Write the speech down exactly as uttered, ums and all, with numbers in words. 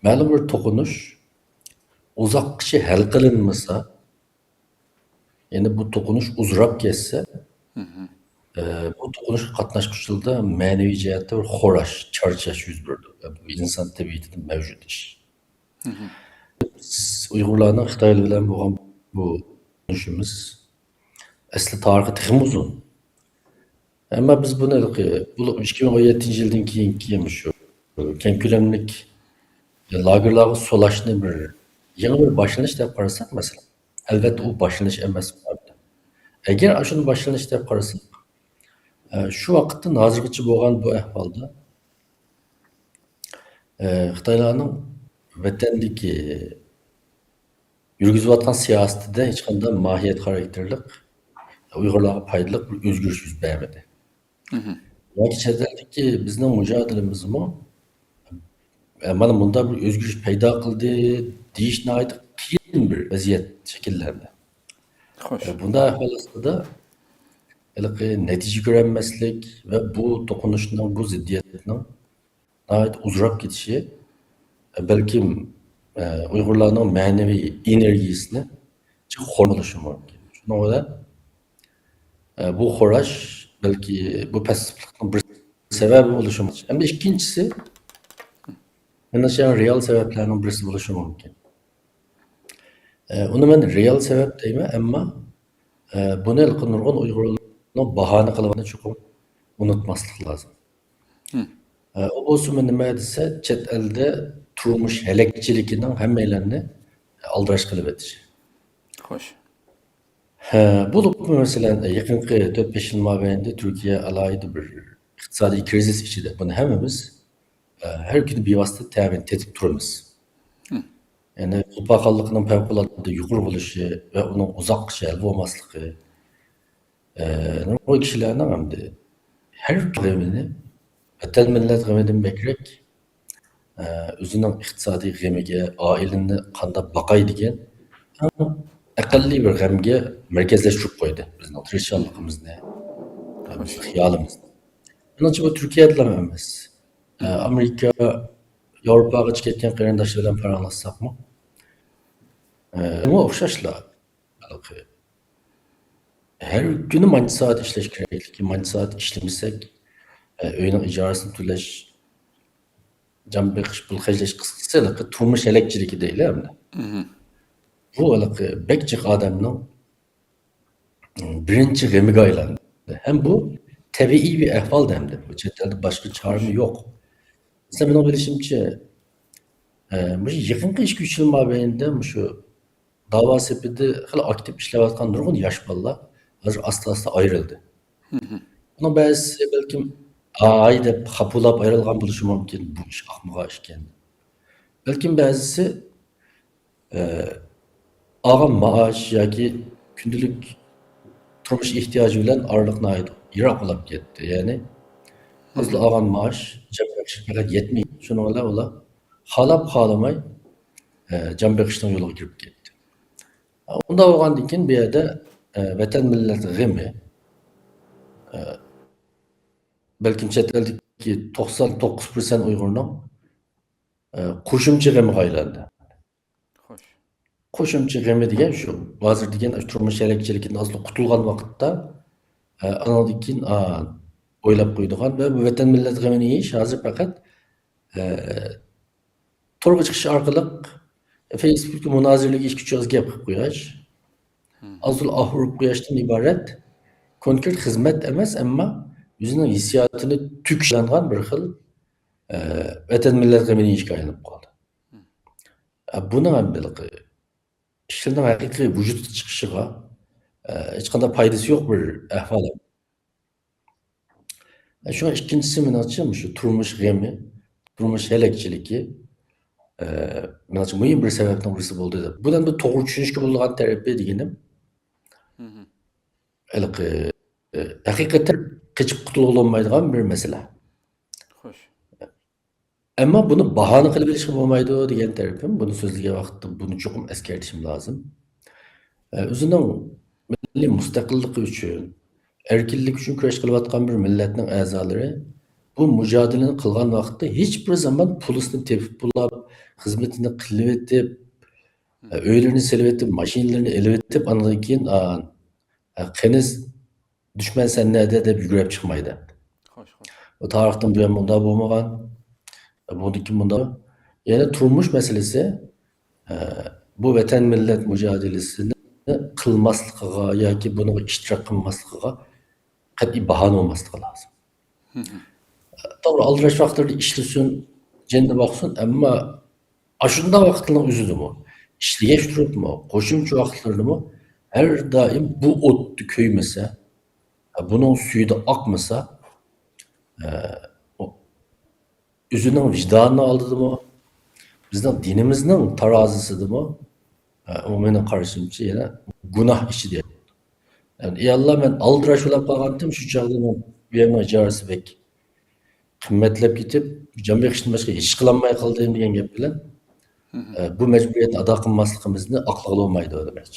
مەلۇم بىر توقۇنۇش ئۇزاققىچە ھەل قىلىنمىسا، يەنى بۇ توقۇنۇش ئۇزىراپ كەتسە، ئە، بۇ توقۇنۇشقا قاتناشقۇچىلاردا مەنىۋى جەھەتتە بىر خوراش، چارچاش يۈز بېرىدۇ. بۇ ئىنسان تەبىئىتىدە مەۋجۇت ئىش. بىز ئۇيغۇرلارنىڭ خىتايلار بىلەن بولغان بۇ توقۇنۇشىمىز ئەسلى تارىخى تېخىمۇ ئۇزۇن. ئەمما بىز بۇنى ھېلىقى، بۇ ئىككى مىڭ ئون يەتتىنچى يىلدىن كېيىنكى مۇشۇ كەڭ كۆلەملىك لاگېرلارغا سولاشنى بىر يېڭى بىر باشلىنىش دەپ قارىساق، مەسىلەن، ئەلۋەتتە، ئۇ باشلىنىش ئەمەس. ئەگەر ئاشۇنى باشلىنىش دەپ قارىساق، ئە، شۇ ۋاقىتتىن ھازىرغىچە بولغان بۇ ئەھۋالدا، ئە، خىتايلارنىڭ ۋەتەندىكى يۈرگۈزۈۋاتقان سىياسىتىدە ھېچقانداق ماھىيەت خاراكتېرلىك، ئۇيغۇرلارغا پايدىلىق بىر ئۆزگىرىش يۈز بەرمىدى. ياكى چەت ئەلدىكى بىزنىڭ مۇجادىلىمىزمۇ، ئە، مانا مۇنداق بىر ئۆزگىرىش پەيدا قىلدى دېيىش ناھايىتى قىيىن بىر ۋەزىيەت شەكىللەندى. خوش. ئە، بۇنداق ئەھۋال ئاستىدا ھېلىقى نەتىجە كۆرەلمەسلىك ۋە بۇ توقۇنۇشنىڭ، بۇ زىددىيەتنىڭ ناھايىتى ئۇزىراپ كېتىشى، ئە، بەلكىم، ئە، ئۇيغۇرلارنىڭ مەنىۋى ئېنېرگىيىسىنى جىق خور بولۇشى مۇمكىن. شۇنىڭ بىلەن، ئە، بۇ خوراش بەلكى بۇ پەسىفلىقنىڭ بىر سەۋەبى بولۇشى مۇمكىن. ئەمدى ئىككىنچىسى، مېنىڭچە، رېئال سەۋەبلەرنىڭ بىرسى بولۇشى مۇمكىن. ئە، ئۇنى مەن رېئال سەۋەب دەيمەن، ئەمما، ئە، بۇنى ھېلىقى نۇرغۇن ئۇيغۇرلارنىڭ باھانە قىلىۋاتقىنىنى چوقۇم ئۇنتۇماسلىق لازىم. ئە، ئۇ بولسىمۇ نېمە دېسە، چەت ئەلدە تۇرمۇش ھەلەكچىلىكىنىڭ ھەممەيلەننى ئالدىراش قىلىۋېتىشى. خوش. ھە، بولۇپمۇ مەسىلەن، يېقىنقى تۆت بەش يىل مابەينىدە تۈركىيە ئالاھىدە بىر ئىقتىسادىي كىرىزىس ئىچىدە. بۇنى ھەممىمىز، ئە، ھەر كۈنى بىۋاسىتە تەمىن تېتىپ تۇرىمىز. يەنى قۇربانخانلىقنىڭ پەۋقۇلئاددە يۇقىرى بولۇشى ۋە ئۇنىڭ ئۇزاققىچە ھەل بولماسلىقى، ئە، نۇرغۇن كىشىلەرنىڭ ئەمدى ھەر غېمىنى، ۋەتەن مىللەت غېمىدىن بەكرەك، ئە، ئۆزىنىڭ ئىقتىسادىي غېمىگە، ئائىلىنى قانداق باقاي دېگەن ئەڭ ئەقەللىي بىر غەمگە مەركەزلەشتۈرۈپ قويدى بىزنىڭ تىرىشچانلىقىمىزنى، بىزنىڭ خىيالىمىزنى. مېنىڭچە، بۇ تۈركىيەدىلا ئەمەس. ئە، ئامېرىكا، ياۋروپاغىچە كەتكەن قېرىنداشلار بىلەن پاراڭلاشساقمۇ، ئە، بۇمۇ ئوخشاشلا. ھېلىقى ھەر كۈنى مانچە سائەت ئىشلەش كېرەكلىكى، مانچە سائەت ئىشلىمىسەك، ئە، ئۆينىڭ ئىجارىسىنى تۆلەش، جان بېقىش، پۇل خەجلەش، قىسقىسى، ھېلىقى تۇرمۇش ھەلەكچىلىكى دەيلى ئەمدى. بۇ ھېلىقى بەك جىق ئادەمنىڭ، ئىم، بىرىنچى غېمىگە ئايلاندى. ھەم بۇ تەبىئىي بىر ئەھۋال ئەمدى. بۇ چەت ئەلدە باشقا چارىمۇ يوق. مەسىلەن، مېنىڭ بىلىشىمچە، ئە، مۇشۇ يېقىنقى ئىككى، ئۈچ يىل مابەينىدە مۇشۇ داۋا سېپىدە خېلى ئاكتىپ ئىشلەۋاتقان نۇرغۇن ياش بالىلار ھازىر ئاستا-ئاستا ئايرىلدى. بۇنىڭ بەزىسى بەلكىم «ھاي» دەپ خاپىلاپ ئايرىلغان بولۇشى مۇمكىن، «بۇ ئىش ئاقمىغان ئىكەن» دەپ. بەلكىم بەزىسى، ئە، ئالغان مائاش ياكى كۈندىلىك تۇرمۇش ئېھتىياجى بىلەن ئارىلىق ناھايىتى يىراق بولۇپ كەتتى. يەنى ئازلا ئالغان مائاش جان بېقىشقا پەقەت يەتمەيدۇ. شۇنىڭ بىلەن ئۇلار خالاپ-خالىماي، ئە، جان بېقىشنىڭ يولىغا كىرىپ كەتتى. ئۇنداق بولغاندىن كېيىن بۇ يەردە، ئە، ۋەتەن مىللەت غېمى، ئە، بەلكىم چەت ئەلدىكى توقسان توققۇز پىرسەنت ئۇيغۇرنىڭ، ئە، قوشۇمچە غېمىغا ئايلاندى. خوش. قوشۇمچە غېمى دېگەن شۇ، ھازىر دېگەن تۇرمۇش ھەلەكچىلىكىدىن ئازلا قۇتۇلغان ۋاقىتتا، ئە، ئانىڭدىن كېيىن، ئا، ئويلاپ قويىدىغان ۋە بۇ ۋەتەن مىللەت غېمىنى يېيىش ھازىر پەقەت، ئە، تورغا چىقىش ئارقىلىق فېيسبۇكتا مۇنازىرىلىك ئىككى، ئۈچ ئېغىز گەپ قىلىپ قويۇش، ئازدۇر ئاھ ئۇرۇپ قويۇشتىن ئىبارەت كونكرېت خىزمەت ئەمەس، ئەمما ئۆزىنىڭ ھېسسىياتىنى تۆكۈشلەنگەن بىر خىل، ئە، ۋەتەن مىللەت غېمىنى يېيىشكە ئايلىنىپ قالدى. ئە، بۇنىڭ ھەم ھېلىقى ئىشلىرىنىڭ ھەقىقىي ۋۇجۇدقا چىقىشىغا، ئە، ھېچقانداق پايدىسى يوق بىر ئەھۋال. شۇڭا ئىككىنچىسى، مېنىڭچە، مۇشۇ تۇرمۇش غېمى، تۇرمۇش ھەلەكچىلىكى، ئە، مېنىڭچە، مۇھىم بىر سەۋەبنىڭ بىرسى بولدى دەپ. بۇنى ئەمدى توغرا چۈشىنىشكە بولىدىغان تەرىپى دېگىنىم، ھېلىقى، ئە، ھەقىقەتەن قېچىپ قۇتۇلغىلى بولمايدىغان بىر مەسىلە. خوش. ئەمما بۇنى باھانە قىلىپ ئېلىشقا بولمايدۇ دېگەن تەرىپىم، بۇنى سۆزلىگەن ۋاقىتتا بۇنى چوقۇم ئەسكەرتىشىم لازىم. ئە، ئۆزىنىڭ مىللىي مۇستەقىللىقى ئۈچۈن، ئەركىنلىكى ئۈچۈن كۈرەش قىلىۋاتقان بىر مىللەتنىڭ ئەزالىرى بۇ مۇجادىلىنى قىلغان ۋاقىتتا ھېچ بىر زامان پۇلىسىنى تېپىپ بولاپ، خىزمىتىنى قىلىۋېتىپ، ئۆيلىرىنى سېلىۋېتىپ، ماشىنىلىرىنى ئېلىۋېتىپ، ئاندىن كېيىن، ئا، ئا، قېنى دۈشمەن سەن نەدە دەپ يۈگۈرۈپ چىقمايدۇ. خوش، خوش. بۇ تارىختىن بۇيان مۇنداق بولمىغان. بۇندىن كېيىن مۇنداق. يەنە تۇرمۇش مەسىلىسى، ئە، بۇ ۋەتەن مىللەت مۇجادىلىسىنى قىلماسلىقىغا ياكى بۇنىڭغا ئىشتىراك قىلماسلىقىغا قەتئىي باھانە بولماسلىقى لازىم. توغرا، ئالدىراش ۋاقىتلىرىدا ئىشلىسۇن، جېنىنى باقسۇن، ئەمما ئاشۇنداق ۋاقىتلارنىڭ ئۆزىدىمۇ، ئىشلىگەچ تۇرۇپمۇ، قوشۇمچە ۋاقىتلىرىدىمۇ ھەر دائىم بۇ ئوتتا كۆيمىسە، بۇنىڭ سۈيىدە ئاقمىسا، ئە، ئۆزىنىڭ ۋىجدانىنىڭ ئالدىدىمۇ، بىزنىڭ دىنىمىزنىڭ تارازىسىدىمۇ، ئە، ئۇ مېنىڭ قارىشىمچە يەنە گۇناھ ئىچىدە. يەنى، ئى ئاللا، مەن ئالدىراش بولاپ قالغانتىم، شۇ چاغدا مەن ئۆيۈمنىڭ ئىجارىسى بەك قىممەتلەپ كېتىپ، جان بېقىشتىن باشقا ھېچ قىلالماي قالدىم دېگەن گەپ بىلەن، ئە، بۇ مەجبۇرىيەتنى ئادا قىلماسلىقىمىزنى ئاقلىغىلى بولمايدۇ دېمەكچى.